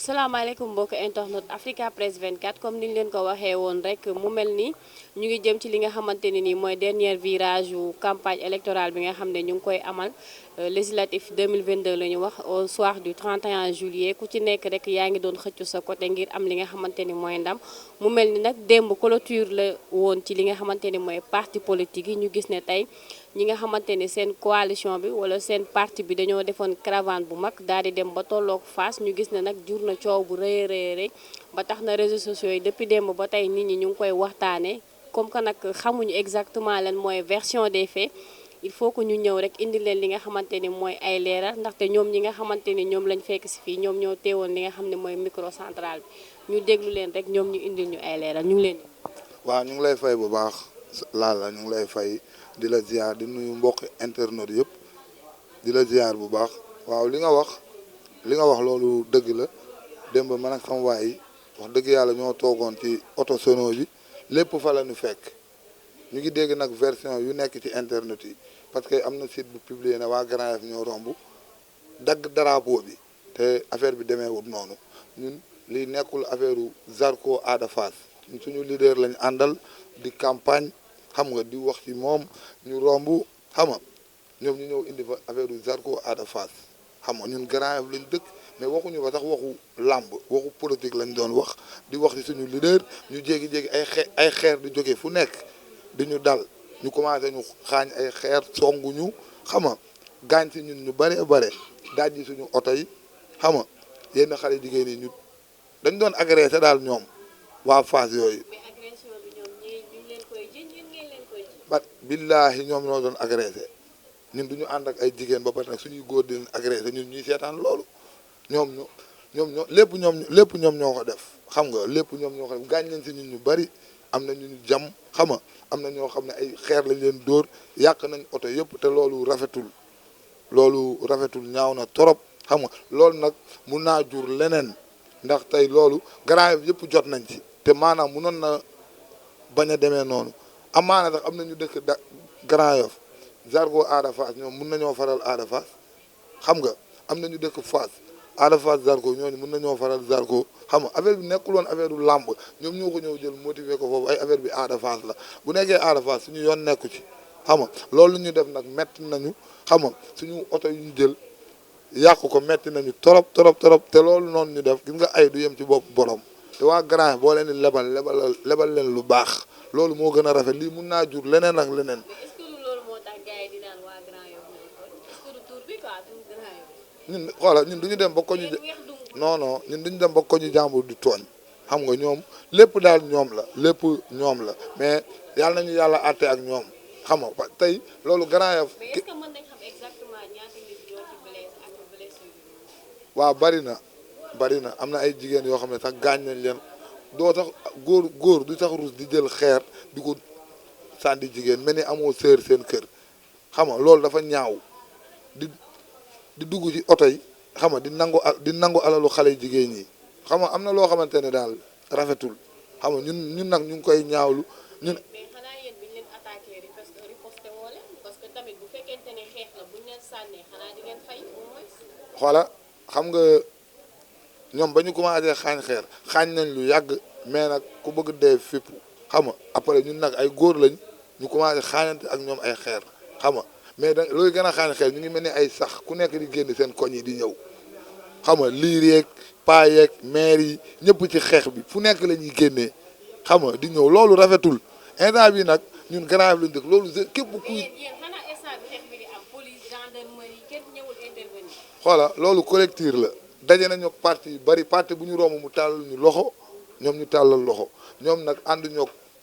salaamaaleykum mbokk internet Africa Press 24 comme niñ leen ko waxee woon rek mu mel ni ñu ngi jëm ci li nga xamante ne nii mooy dernier virage wu campagne électorale bi nga xam ne ñu ngi koy amal législatif 2022 la ñu wax au soir du 31 juillet ku ci nekk rek yaa ngi doon xëccu sa côté ngir am li nga xamante ni mooy ndam mu mel ni nag démb clôture la woon ci li nga xamante ni mooy parti politique yi ñu gis ne tey ñi nga xamante ni seen coalition bi wala seen parti bi dañoo defoon caravane bu mag daal di dem ba tolloog Fass ñu gis ne nag jur na coow bu rëy a rëy ba tax na réseaux sociaux yi depuis démb ba tey nit ñi ñu ngi koy waxtaanee comme que nag xamuñu exactement lan mooy version des faits il faut que ñu ñëw rek indi leen li nga xamante ni mooy ay leeral ndaxte ñoom ñi nga xamante ni ñoom lañ fekk si fii ñoom ñoo teewoon li nga xam ne mooy micro central bi ñu déglu leen rek ñoom ñu indil ñu ay leeral ñu ngi leen waaw ñu ngi lay fay bu baax Lalla ñu ngi lay fay di la ziar di nuyu mbokk internet yëpp di la ziar bu baax waaw li nga wax loolu dëgg la démb man ak sama waay yi wax dëgg yàlla ñoo toogoon ci oto sono bi lépp fa la ñu fekk ñu ngi dégg nag version yu nekk ci internet yi parce que am na site bu publier ne waa Grand Yoff ñoo romb dagg drapeau bi te affaire bi demeewut noonu ñun li nekkul affaire u Zarko Ada Fass suñu leader lañ àndal di campagne xam nga di wax ci moom ñu romb xam nga ñoom ñu ñëw indi fa affaire u Zarko Ada Fass xam nga ñun Grand Yoff lañ dëkk mais waxuñu fa sax waxu làmb waxu politique lañ doon wax di wax ci suñu leader ñu jéegi-jéegi ay xeer di jóge fu nekk di ñu dal ñu commencé ñu xaañ ay xeer songuñu xam nga gaañ ci ñun ñu bare bare dajji suñu oto yi xam nga yenn xale jigéen yi ñu dañ doon agressé daal ñoom waa Fass yooyu ba billaahi ñoom ñoo doon agressé ñun du ñu ànd ak ay jigéen ba pare nag suñuy góor di leen agressé ñun ñuy seetaan loolu ñoom ñoo lépp ñoom ñoo ko def xam nga lépp ñoom ñoo ko def gaañ leen si ñun ñu bari am na ñu jam xam nga am na ñoo xam ne ay xeer lañ leen dóor yàq nañ oto yëpp te loolu rafetul ñaaw na torop xam nga loolu nag mun naa jur leneen ndax tey loolu Grand Yoff yëpp jot nañ ci te maanaam munoon na bañ a demee noonu amaana sax am na ñu dëkk Grand Yoff Zarko Ada Fass ñoom mun nañoo faral Ada Fass xam nga am na ñu dëkk Fass Ada Fass Zarko ñooñu mun nañoo faral Zarko xam nga affaire bi nekkul woon affaire du làmb ñoom ñoo ko ñëw jël motiver ko foofu ay affaire bi Ada Fass la bu nekkee Ada Fass suñu yoon nekku ci xam nga loolu ñu def nag metti nañu xam nga suñu oto yu ñu jël yàq ko metti nañu torop te loolu noonu ñu def gis nga ay du yem ci bopp borom te waa Grand Yoff boo leen di lebal leen lu baax loolu moo gën a rafet lii mun naa jur leneen ak leneen. ñun xoola ñun du ñu dem ba ko ñu non non ñun duñu dem ba ko ñu jàmbur di tooñ xam nga ñoom lépp daal ñoom la mais yàlla nañu yàlla àtte ak ñoom xam nga tey loolu Grand Yoff waaw bari na am na ay jigéen yoo xam ne sax gaañ nañ leen doo tax góor du tax rus di jël xeer di ko sànni jigéen mel ni amoo sœur seen kër xam nga loolu dafa ñaaw di dugg ci oto yi xam nga di nangu alalu xale jigéen ñi xam nga am na loo xamante ne daal rafetul xam nga ñun nag ñu ngi koy ñaawlu ñun. xoola xam nga ñoom ba ñu commencé xaañ xeer xaañ nañ lu yàgg mais nag ku bëgg dee fépp xam nga après ñun nag ay góor lañ ñu commencé xaañante ak ñoom ay xeer xam nga mais da looy gën a xaañ xeer ñu ngi mel ni ay sax ku nekk di génn seen koñ yi di ñëw xam nga liir yeeg paa yeeg maire yi ñëpp ci xeex bi fu nekk la ñuy génnee xam nga di ñëw loolu rafetul instant bi nag ñun Grand Yoff lañ dëkk loolu képp kuy xoola loolu collectif la daje nañu parti yu bari parti bu ñu romb mu tàllal ñu loxo ñoom ñu tàllal loxo ñoom nag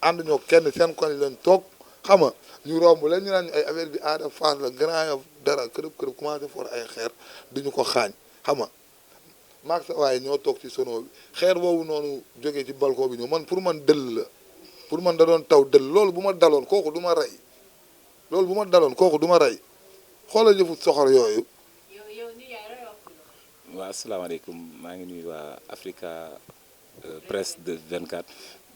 ànduñoo kenn seen koñ leen toog xam nga ñu romb leen ñu naan ay affaire bi Ada Fass la Grand Yoff dara kërëb commencé for ay xeer duñu ko xaañ xam nga maag sa waaye ñoo toog ci sono bi xeer boobu noonu jógee ci balcon bi ñëw man pour man dëll la pour man da doon taw dëll loolu bu ma daloon kooku du ma rey xoolal yëfu soxor yooyu. waaw asalaamaaleykum maa ngi nuyu waa Africa Press de 24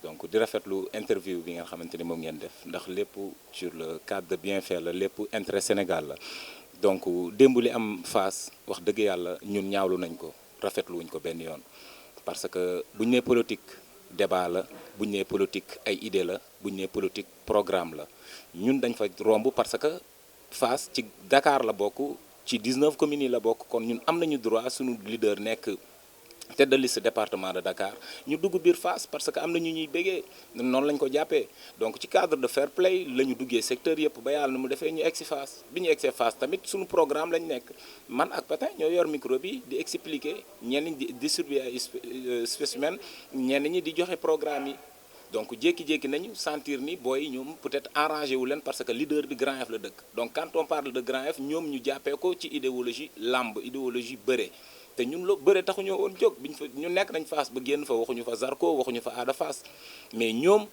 donc di rafetlu interview bi nga xamante ni moom ngeen def ndax lépp sur le cadre de bien faire la lépp intérêt Sénégal la donc démb li am Fass wax dëgg yàlla ñun ñaawlu nañ ko rafetlu wuñ ko benn yoon parce que buñ nee politique débat la buñ nee politique ay idée la buñ nee politique programme la ñun dañ fa romb parce que Fass ci Dakar la bokk ci 19 communes yi la bokk kon ñun am nañu droit suñu leader nekk tête de liste département de Dakar ñu dugg biir Fass parce que am na ñu ñuy bégee noonu lañ ko jàppee donc ci cadre de fair play la ñu duggee secteur yëpp ba yàlla na mu defee ñu egsi Fass bi ñu egsee Fass tamit suñu programme lañ nekk man ak Patin ñoo yor micro bi di expliquer ñenn ñi di distribuer ay spécimen ñenn ñi di joxe programme yi donc jékki-jékki nañu sentir ni booy ñoom peut-être arrangé wu leen parce que leader bi Grand Yoff la dëkk donc quand on parle de Grand Yoff ñoom ñu jàppee ko ci idéologie lamb idéologie bëre te ñun loo bëre taxuñoo woon jóg biñ fa ñu nekk nañ Fass ba génn fa waxuñu fa Zarko waxuñu fa Ada Fass mais ñoom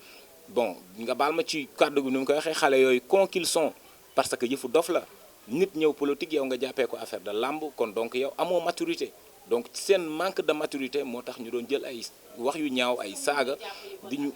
bon nga baal ma ci kàddu gi ni mu koy waxee xale yooyu con qu'ils sont parce que yëfu dof la nit ñëw politique yow nga jàppee ko affaire de lamb kon donc yow amoo maturité donc seen manque de maturité moo tax ñu doon jël ay wax yu ñaaw ay saaga di ñu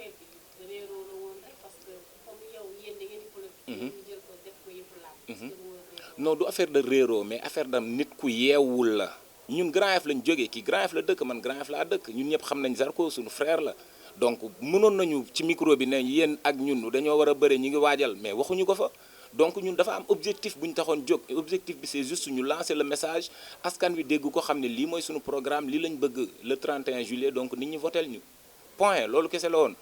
non du affaire de réeroo mais affaire de nit ku yeewul la ñun Grand Yoff lañ jógee kii Grand Yoff la dëkk man Grand Yoff laa dëkk ñun ñëpp xam nañ Zarko suñu frère la donc mënoon nañu ci micro bi ne yéen ak ñun dañoo war a bëre ñu ngi waajal mais waxuñu ko fa donc ñun dafa am objectif bu ñu taxoon jóg objectif bi c'est juste ñu lancer le message askan wi dégg ko xam ne lii mooy suñu programme lii lañ bëgg le 31 juillet donc nit ñi votel ñu point loolu kese la woon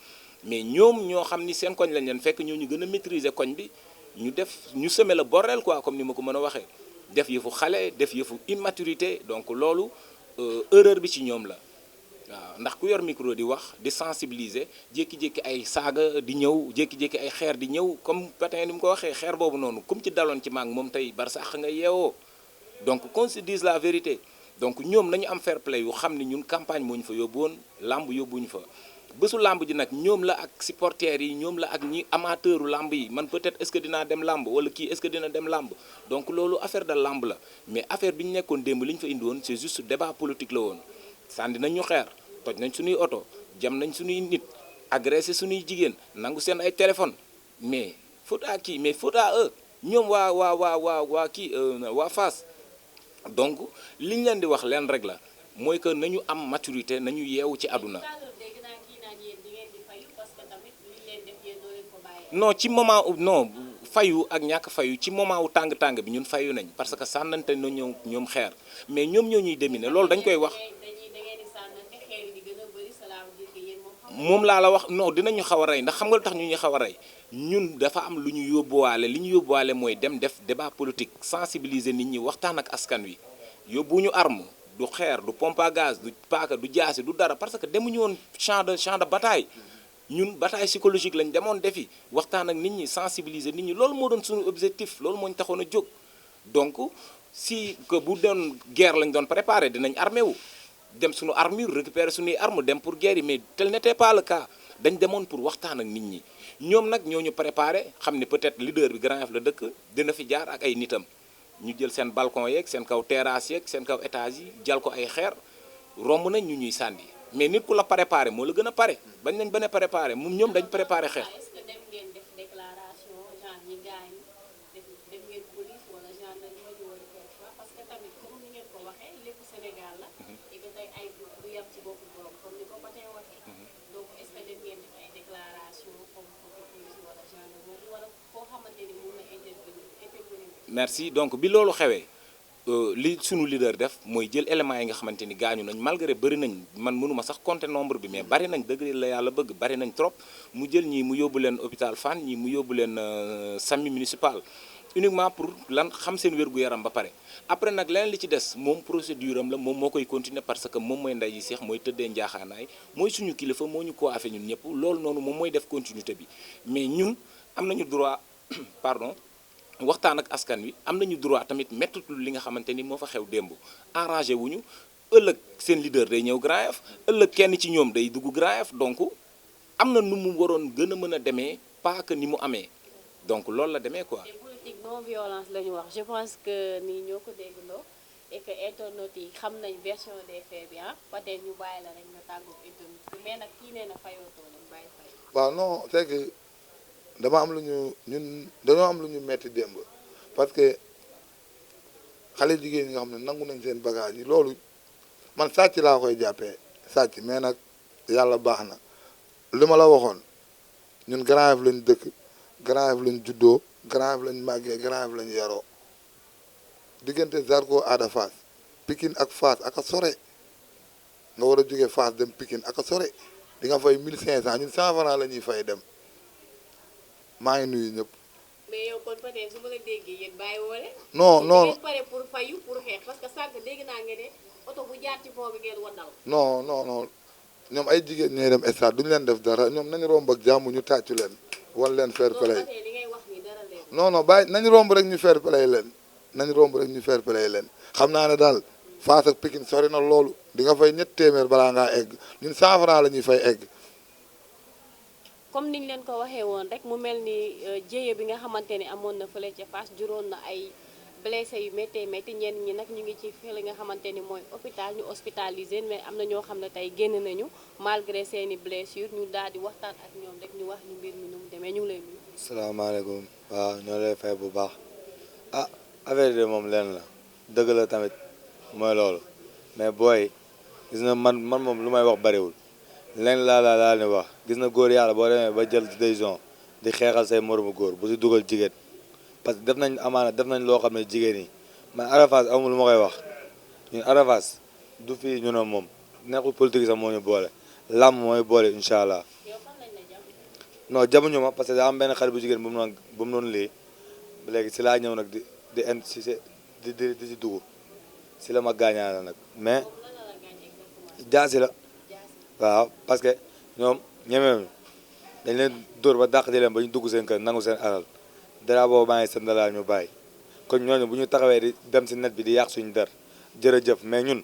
mais ñoom ñoo xam ni seen koñ lañ leen fekk ñoo ñu gën a maîtriser koñ bi ñu semer le bordel quoi comme ni ma ko mën a waxee def yëfu xale def yëfu immaturité donc loolu erreur bi ci ñoom la waaw ndax ku yor micro di wax di sensibiliser jékki-jékki ay saaga di ñëw jékki-jékki ay xeer di ñëw comme Patin ni mu ko waxee xeer boobu noonu comme ci daloon ci maag moom tey bar sax nga yeewoo donc qu'on se dise la vérité donc ñoom nañu am fair play yu xam ni ñun campagne moo ñu fa yóbbu woon làmb yóbbuñu fa bésu làmb ji nag ñoom la ak supporters yi ñoom la ak ñi amateuru làmb yi man peut-être est-ce que dinaa dem làmb wala kii est-ce que dina dem làmb donc loolu affaire de làmb la mais affaire bi ñu nekkoon démb li ñu fa indi woon c'est juste débat politique la woon sànni nañ ñu xeer toj nañ suñuy oto jam nañ suñuy nit agressé suñuy jigéen nangu seen ay téléphone mais faute à qui mais faute à eux ñoom waa Fass donc li ñu leen di wax leen rek la mooy que nañu am maturité nañu yeewu ci àdduna non ci moment non fayu ak ñàkk fayu ci moment wu tàng-tàng bi ñun fayu nañ parce que sànnante na ñoom xeer mais ñoom ñoo ñuy dominer loolu dañ koy wax moom laa la wax non dinañu xaw a rey ndax xam nga lu tax ñu ñuy xaw a rey ñun dafa am lu ñu yóbbuwaale li ñu yóbbuwaale mooy dem def débat politique sensibiliser nit ñi waxtaan ak askan wi yóbbuñu arme du xeer du pompe à gaz du paaka du jaasi du dara parce que demuñu woon champ de bataille ñun bataille psychologique lañ demoon defi waxtaan ak nit ñi sensibiliser nit ñi loolu moo doon suñu objectif loolu moo ñu taxoon a jóg donc si que bu doon guerre lañ doon préparer dinañ armé wu dem suñu armure récupérer suñuy arme dem pour guerre yi mais tel n'était pas le cas dañ demoon pour waxtaan ak nit ñi ñoom nag ñoo ñu préparé xam ne peut-être leader bi Grand Yoff la dëkk dina fi jaar ak ay nitam ñu jël seen balcon yeeg seen kaw terrasse yeeg seen kaw étage yi jal ko ay xeer romb nañ ñu ñuy sànni mais nit ku la préparé moo la gën a pare bañ nañ ba ne préparé moom ñoom dañ préparé xeex. est-ce que dem ngeen def déclaration genre ñi gaañu dem ngeen police wala gendarmerie wala quelque chose parce que tamit comme ni ngeen ko waxee lépp Sénégal la. et que tey ay du yem ci boppu borom comme ni ko Patin waxee. donc est-ce que dem ngeen def ay déclaration comme police wala gendarmerie wala koo xamante ni mun na intervenir. merci donc bi loolu xewee. li sunu leader def mooy jël éléments yi nga xamante ni gaañu nañ malgré bëri nañ man mënuma sax compter nombre bi mais bari nañ dëgg la yàlla bëgg bari nañ trop mu jël ñii mu yóbbu leen hôpital Fann ñii mu yóbbu leen SAMU municipal uniquement pour lan xam seen wér-gu-yaram ba pare après nag leneen li ci des moom procédure am la moom moo koy continuer parce que moom mooy nday yi seex mooy tëddee njaaxaanaay mooy suñu kilifa moo ñu ko affe ñun ñëpp loolu noonu moom mooy def continuité bi mais ñun am nañu droit pardon waxtaan ak askan wi am nañu droit tamit mettitul li nga xamante ni moo fa xew démb arrangé wuñu ëllëg seen leader day ñëw Grand Yoff ëllëg kenn ci ñoom day dugg Grand Yoff donc am na nu mu waroon gën a mën a demee pas que ni mu amee donc loolu la demee quoi. te politique non violence la ñu wax je pense que nii ñoo ko déggandoo et que internautes yi xam nañ version des faits bi peut-être ñu bàyyi la rek nga tàggu internautes mais nag kii nee na fayootoo lañ bàyyi fay. waaw non c'est que dama am lu ñun dañoo am lu ñu metti démb parce que xale jigéen ñi nga xam ne nangu nañ seen bagage yi loolu man sàcc laa koy jàppee sàcc mais nag yàlla baax na li ma la waxoon ñun Grand Yoff lañ dëkk Grand Yoff lañ juddoo Grand Yoff lañ màggee Grand Yoff lañ yaroo diggante Zarko Ada Fass Pikine ak Fass ak a sore nga war a jógee Fass dem Pikine ak a sore di nga fay 1500 ñun 100 francs la ñuy fay dem maa ngi nuyu ñëpp. mais yow kon peut-être su ma la déggee yéen bàyyi woole. non non ngeen pare pour fayu pour xeex parce que sànq dégg naa nga ne oto bu jaar ci foofu ngeen wandal. non non non ñoom ay jigéen ñooy dem stade duñu leen def dara ñoom nañu romb ak jàmm ñu tàccu leen wan leen fair play. li ngay wax ni dara leen. non non bàyyi nañu romb rek ñu fair play leen nañu romb rek ñu fair play leen xam naa ne daal Fass ak Pikine sori na loolu di nga fay ñett téeméer balaa ngaa egg ñun 100 francs la ñuy fay egg. comme niñ leen ko waxee woon rek mu mel ni jéye bi nga xamante ni amoon na fële ca Fass juróon na ay blessé yu méttee métti ñenn ñi nag ñu ngi ci fii li nga xamante ni mooy hôpital ñu hospitalisé mais am na ñoo xam ne tey génn nañu malgré seeni blessure ñu daal di waxtaan ak ñoom rek ñu wax ñu mbir mi nu mu demee ñu ngi lay nuyu. salaamaaleykum waaw ñoo lay fay bu baax ah affaire de moom leen la dëgg la tamit mooy loolu mais booy gis na man moom lu may wax bariwul leen laa ni wax gis na góor yàlla boo demee ba jël décision di xeexal say moromu góor bu si dugal jigéen parce que def nañ amaana def nañ loo xam ne jigéen yi man Ada Fass amul lu ma koy wax ñun Ada Fass du fii ñu ne moom nekkul politique sax moo ñu boole làmb mooy boole incha allah non jamuñu ma parce que daa am benn xale bu jigéen bu mu noonu lii léegi si laa ñëw nag di si dugg si la ma gaañaale nag mais jaasi la waaw parce que ñoom ñemewuñu dañ leen dóor ba dàq di leen ba ñu dugg seen kër nangu seen alal dara boobu maa ngi seen dalaa ñu bàyyi kon ñooñu bu ñu taxawee di dem si net bi di yàq suñu der jërëjëf mais ñun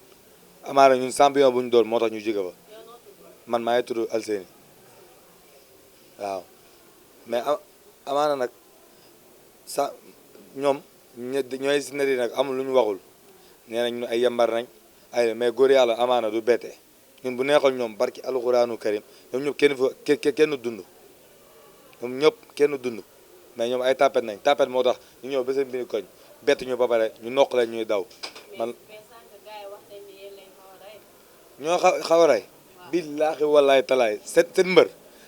amaana ñun champion bu ñu doon moo tax ñu jóge fa man maa ngi tudd Alseni waaw mais amaana nag sa ñoom ñooy si net yi nag amul lu ñu waxul nee nañ ñu ay yambar nañ ay mais góor yàlla amaana du bette ñun bu neexal ñoom barki alxuraanu karim ñoom ñëpp kenn dund ñoom ñëpp kenn dund mais ñoom ay tapet nañ tapet moo tax ñu ñëw ba seen biir koñ bett ñu ba pare ñu noq leen ñuy daw man ñoo xaw a rey billaahi wallaahi talaay seen mbër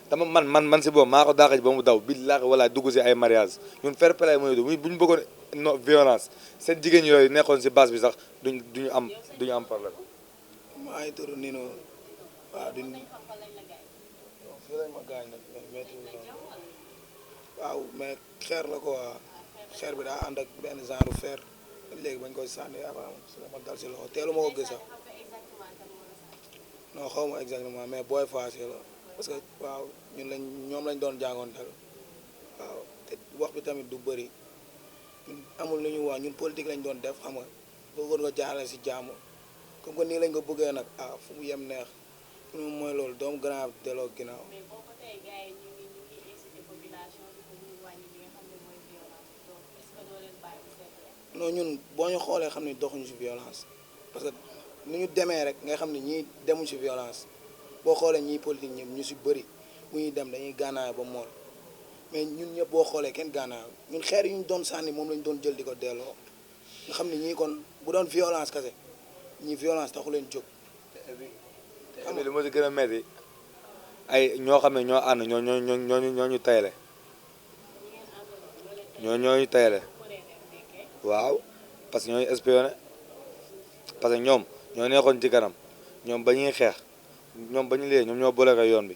dama man si boobu maa ko daaxaj ba mu daw billaahi wallaahi dugg si ay mariage ñun fair play mooy bu ñu bëggoon no violence seen jigéen yooyu nekkoon si base bi sax duñu am problème. maa ngi tudd Nino waaw fii lañ ma gaañ nag waaw mais xeer la quoi xeer bi daa ànd ak benn genre fer léegi bañ koy sànni avant ma dal si loxo teelu ma ko gis sax non xaw ma exactement mais booy Fass la parce que waaw ñoom lañ doon jàngoon dal waaw te wax bi tamit du bëri ñun amul lu ñu wax ñun politique lañ doon def xam nga bëggoon ko jaarale si jàmm comme que nii lañ ko bëggee nag fu mu yem neex pour moom mooy loolu doomu Grand Yoff delloo ginnaaw. non ñun boo ñu xoolee xam ne doxuñu si violence parce que nu ñu demee rek nga xam ne ñii demuñ si violence boo xoolee ñii politique ñëpp ñu si bëri bu ñuy dem dañuy gànnaay ba mool mais ñun ñëpp boo xoolee kenn gànnaay ñun xeer yu ñu doon sànni moom lañ doon jël di ko delloo nga xam ne ñii kon bu doon violence kese ñii violence taxu leen jóg. xam nga li ma si gën a metti ay ñoo xam ne ñoo ànd ñoo ñu tayle ñooñu tayle waaw parce que ñooñu espionné parce que ñoom ñoo nekkoon ci kanam ñoom ba ñuy xeex ñoom ba ñu lee ñoom ñoo bloqué yoon bi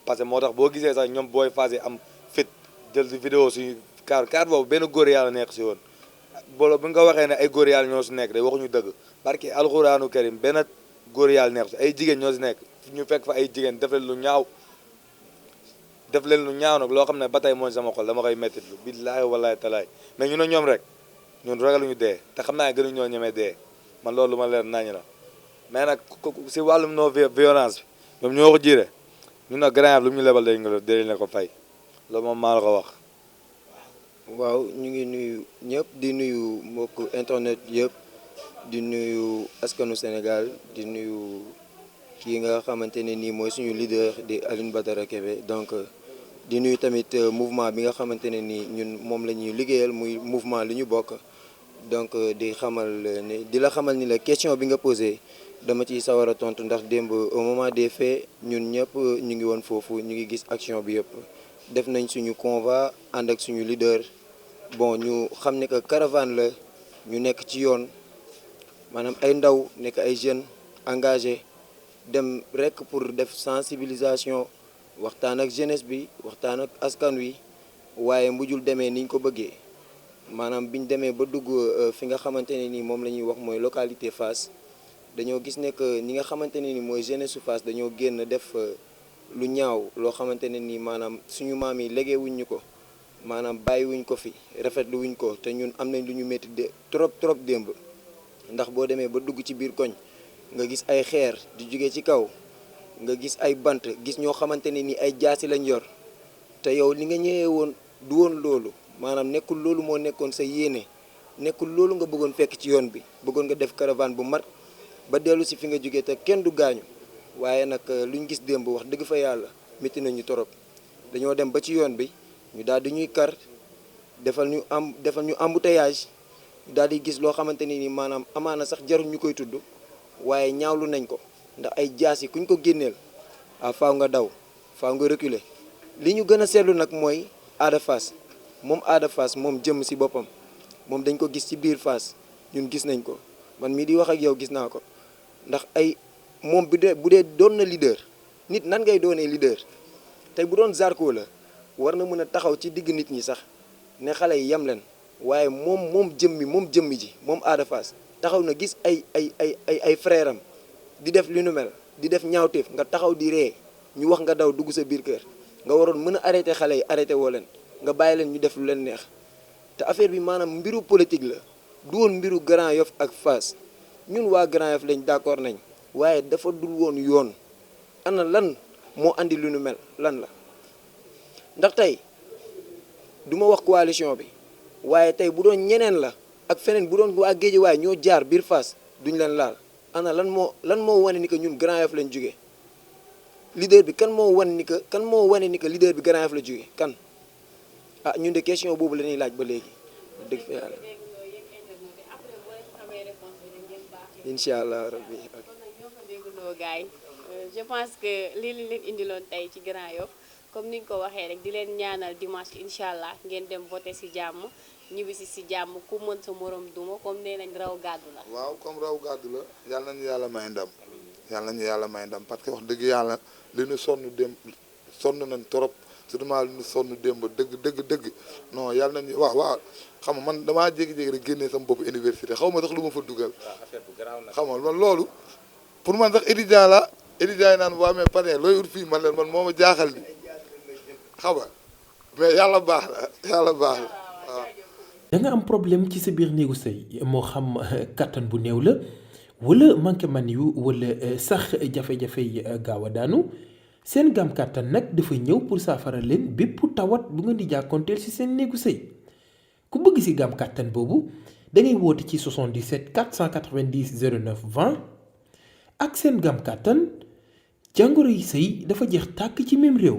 parce que moo tax boo gisee sax ñoom booy Fass am fit jël si vidéo suñu kaar boobu benn góor yàlla nekk si woon boolo bu nga ko waxee ne ay góor yàlla ñoo si nekk day waxuñu dëgg barki alxuraanu karim benn góor yàlla nekk si ay jigéen ñoo si nekk ñu fekk fa ay jigéen def leen lu ñaaw nag loo xam ne ba tey mooy sama xol dama koy métti lu billaahi wallaahi talaay mais ñu ne ñoom rek ñun ragaluñu dee te xam naa gënu ñoo ñemee dee man loolu lu ma leer nañu la mais nag si wàllum non violence bi ñoom ñoo ko jiire ñun nag Grand Yoff lu mu ñu lebal dañ la ko fay loolu moom maa la ko wax. waaw ñu ngi nuyu ñëpp di nuyu mbokk internet yëpp di nuyu askanu Sénégal di nuyu kii nga xamante ne nii mooy suñu leader di Alioune Badara Kébé donc di nuyu tamit mouvement bi nga xamante ne nii ñun moom la ñuy liggéeyal muy mouvement li ñu bokk donc di la xamal ni la question bi nga posé dama ciy sawar a tontu ndax démb au moment des faits ñun ñëpp ñu ngi woon foofu ñu ngi gis action bi yëpp def nañ suñu convoi ànd ak suñu leader bon ñu xam ne que caravane la ñu nekk ci yoon maanaam ay ndaw nekk ay jeunes engagés dem rek pour def sensibilisation waxtaan ak jeunesse bi waxtaan ak askan wi waaye mujjul demee niñ ko bëggee maanaam biñ demee ba dugg fi nga xamante ne nii moom la ñuy wax mooy localité Fass dañoo gis ne que ñi nga xamante ne ni mooy jeunesse su Fass dañoo génn def lu ñaaw loo xamante ne nii maanaam suñu maam yi légué wuñ ñu ko maanaam bàyyi wuñ ko fi rafetlu wuñ ko te ñun am nañ lu ñu métti trop démb ndax boo demee ba dugg ci biir koñ nga gis ay xeer di jóge ci kaw nga gis ay bant gis ñoo xamante ne ni ay jaasi lañ yor te yow li nga ñëwee woon du woon loolu maanaam nekkul loolu moo nekkoon sa yéene nekkul loolu nga bëggoon fekk ci yoon bi bëggoon nga def caravane bu mat ba dellu si fi nga jógee te kenn du gaañu waaye nag luñ gis démb wax dëgg fa yàlla métti nañu torop dañoo dem ba ci yoon bi ñu daal di ñuy kar defal ñu embouteillage ñu daal di gis loo xamante ne ni maanaam amaana sax jarul ñu koy tudd waaye ñaawlu nañ ko ndax ay jaas yi kuñ ko génneel faaw nga daw faaw nga reculer li ñu gën a seetlu nag mooy Ada Fass moom jëm si boppam moom dañ ko gis ci biir Fass ñun gis nañ ko man mii di wax ak yow gis naa ko ndax ay moom bu dee doon na leader nit nan ngay doonee leader tey bu doon Zarko la war na mën a taxaw ci digg nit ñi sax ne xale yi yem leen waaye moom jëmmi ji moom Ada Fass taxaw na gis ay frère am di def li nu mel di def ñaawteef nga taxaw di ree ñu wax nga daw dugg sa biir kër nga waroon mën a arrêté xale yi arrêté woo leen nga bàyyi leen ñu def lu leen neex te affaire bi maanaam mbiru politique la du woon mbiru Grand Yoff ak Fass ñun waa Grand Yoff lañ d'accord nañ waaye dafa dul woon yoon ana lan moo andi lu nu mel lan la ndax tey du ma wax coalition bi waaye tey bu doon ñeneen la ak feneen bu doon waa Guédiawaye ñoo jaar biir Fass duñ leen laal ana lan moo wane ni que ñun Grand Yoff lañ jóge leader bi kan moo wane ni que leader bi Grand Yoff la jóge kan ñun de question boobu la ñuy laaj ba léegi dëgg fa yàlla incha allah rabbi je pense que lii li leen indiloon tey ci Grand Yoff comme ni ñu ko waxee rek di leen ñaanal dimanche incha allah ngeen dem voter ci jàmm ñibbisi ci jàmm ku mën sa morom duma comme nee nañ raw gàddu la. waaw comme raw gàddu la yàlla nañu yàlla may ndam parce que wax dëgg yàlla li ñu sonn nañ trop surtout li ñu sonn démb dëgg non yàlla nañu waaw xam nga man damaa jékki-jékki rek génnee sama bopp université xaw ma sax lu ma fa dugal. affaire bu garaaw nag xam nga man loolu pour man sax étudiant la étudiant yi naan waa mais pare looy ut fii man leen man moo ma jaaxal di xam nga mais yàlla baax la waaw. da nga am problème ci sa biir néegu sëy moo xam kattan bu néew la wala manqué man yu wala sax jafe-jafe yi gaaw a daanu seen gam kattan nag dafa ñëw pour saafara leen bépp tawat bu nga di jàkkoonteel ci seen néegu sëy ku bëgg ci gam kattan boobu da ngay woote ci 77 490 09 20 ak seen gam kattan jàngoro yi sëy dafa jeex tàkk ci même réew.